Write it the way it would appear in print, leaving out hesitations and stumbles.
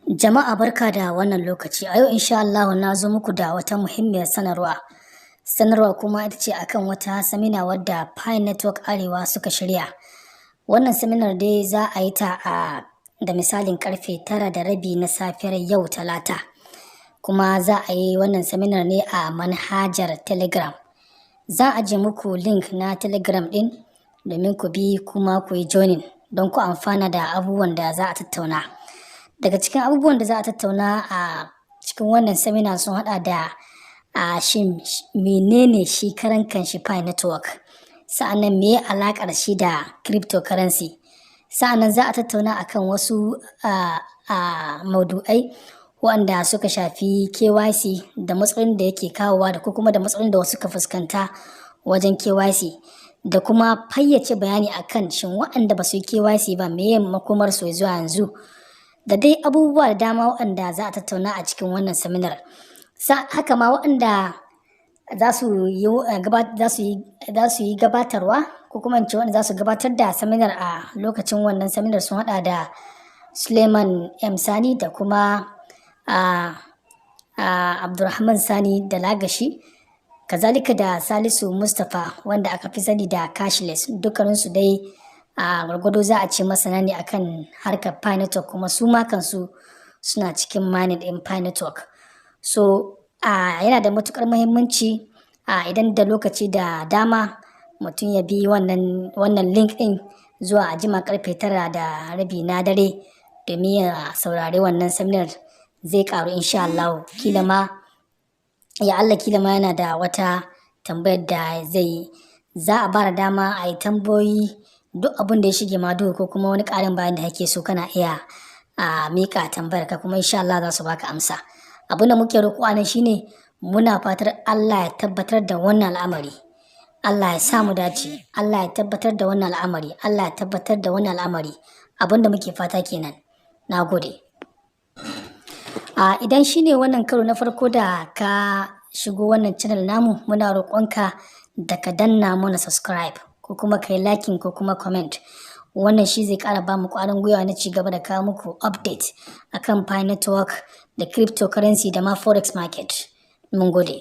Jama'a, barka da wannan lokaci. A yau insha Allahu na zo muku da wata muhimmiyar sanarwa. Sanarwa kuma ita ce akan wata seminar wadda Pi Network Arewa suka shirya. Wannan seminar dai za a yi ta a da misalin karfe 9:30 na safiyar yau Talata. Kuma za a yi wannan seminar ne a manhajar Telegram. Za a aje muku link na Telegram ɗin domin ku bi kuma ku yi joining don ku amfana da abubuwan da za a tattauna. Daga cikin abubuwan da za a tattauna a cikin wannan seminar sun haɗa da shin menene shi karan kanshi Pi Network? Sa'annan meye alaƙar shi da cryptocurrency? Sa'annan za a tattauna akan wasu maudu'ai waɗanda suka shafi KYC da matsalolin da yake kawowa da ko kuma da matsalolin da wasu suka fuskanta wajen KYC, da kuma fayyace bayani akan shin waɗanda ba su yi KYC ba, meye makomarsu zuwa yanzu, da dai abubuwa da dama waɗanda za a tattauna a cikin wannan seminar. Haka ma waɗanda za su yi gabatarwa, ko kuma in ce waɗanda za su gabatar da seminar a lokacin wannan seminar, sun haɗa da Suleiman M Sani da kuma Abdulrahman Sani da Lagashi, kazalika da Salisu Mustapha wanda aka fi sani da Cashless. Dukkaninsu dai a gwargwado za a ce masana ne akan harkar Pi Network, kuma su ma kansu suna cikin mining ɗin Pi Network. So yana da matuƙar muhimmanci idan da lokaci da dama mutum ya bi wannan link ɗin zuwa a jima karfe 9:30 na dare domin ya saurari wannan seminar, zai ƙaru insha Allahu. Kila ma ya Allah, kila ma yana da wata tambayar da zai yi. Za a ba da dama a yi tambayoyi, duk abin da ya shige ma duhu ko kuma wani ƙarin bayani da kake so, kana iya a miƙa tambayar ka, kuma insha Allah za su baka amsa. Abin da muke roƙo a nan shine muna fatar Allah ya tabbatar da wannan al'amari. Allah ya sa mu dace. Allah ya tabbatar da wannan al'amari. Allah ya tabbatar da wannan al'amari. Abin da muke fata kenan. Na gode. Idan shine wannan karo na farko da ka shigo wannan channel namu, muna roƙonka da ka danna mana subscribe ko kuma ka yi liking ko kuma comment. Wannan shi zai ƙara ba mu ƙwarin gwiwa na ci gaba da kawo muku update akan Pi Network da cryptocurrency da ma forex market. Mun gode.